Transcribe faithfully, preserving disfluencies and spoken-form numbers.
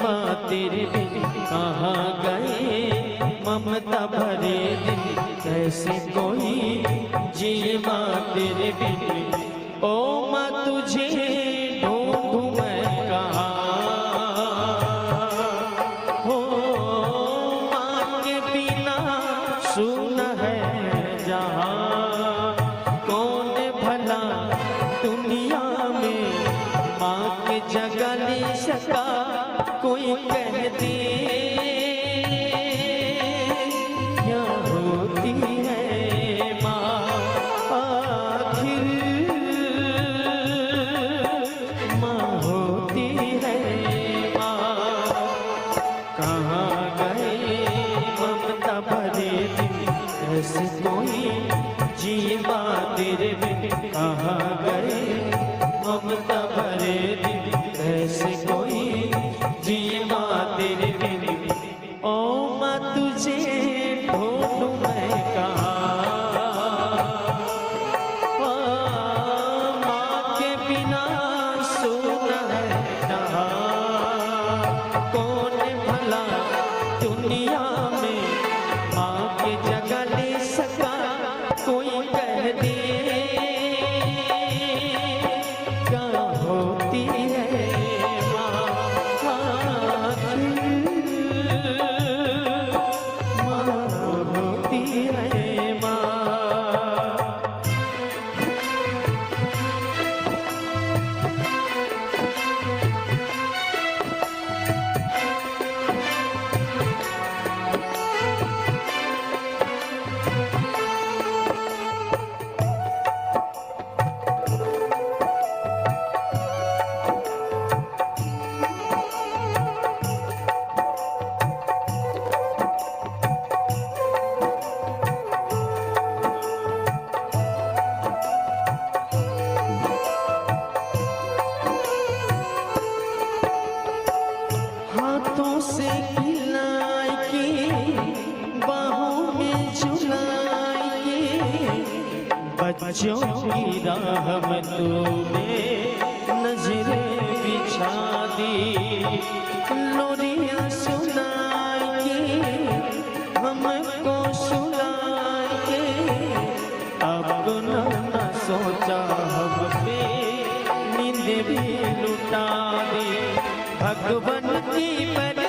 तेरे बिन कहाँ गए ममता भरे दिन, कैसे कोई जिए माँ तेरे बिन। ओ माँ, तुझे ढूंढूं मैं कहाँ? हो माँ के बिना सुन है जहाँ। कौन भला दुनिया में माँ के जगह ले सका? कोई कह दे, क्या होती है माँ आखिर? माँ होती है माँ। कहाँ गए ममता भरे दिन, कैसे कोई जिए माँ तेरे बिन? कहाँ गए ममता भरे दिन, कैसे कोई जिए माँ तेरे बिन? ओ माँ, तुझे ढूंढूं मैं कहाँ? ओ माँ के बिना सुन है जहाँ। कौन भला दुनिया में माँ के जगह ले सका? कोई कह दे, क्या होती है माँ आखिर? माँ होती है माँ। हाथों से खिलाए के, बाहों में झुलाए के, बच्चों की राह में तूने नजरें बिछा दी। लोरियां सुनाए के, हमको सुलाए के, अपना न सोचा हम पे नींद भी लुटा दी। भगवन की परी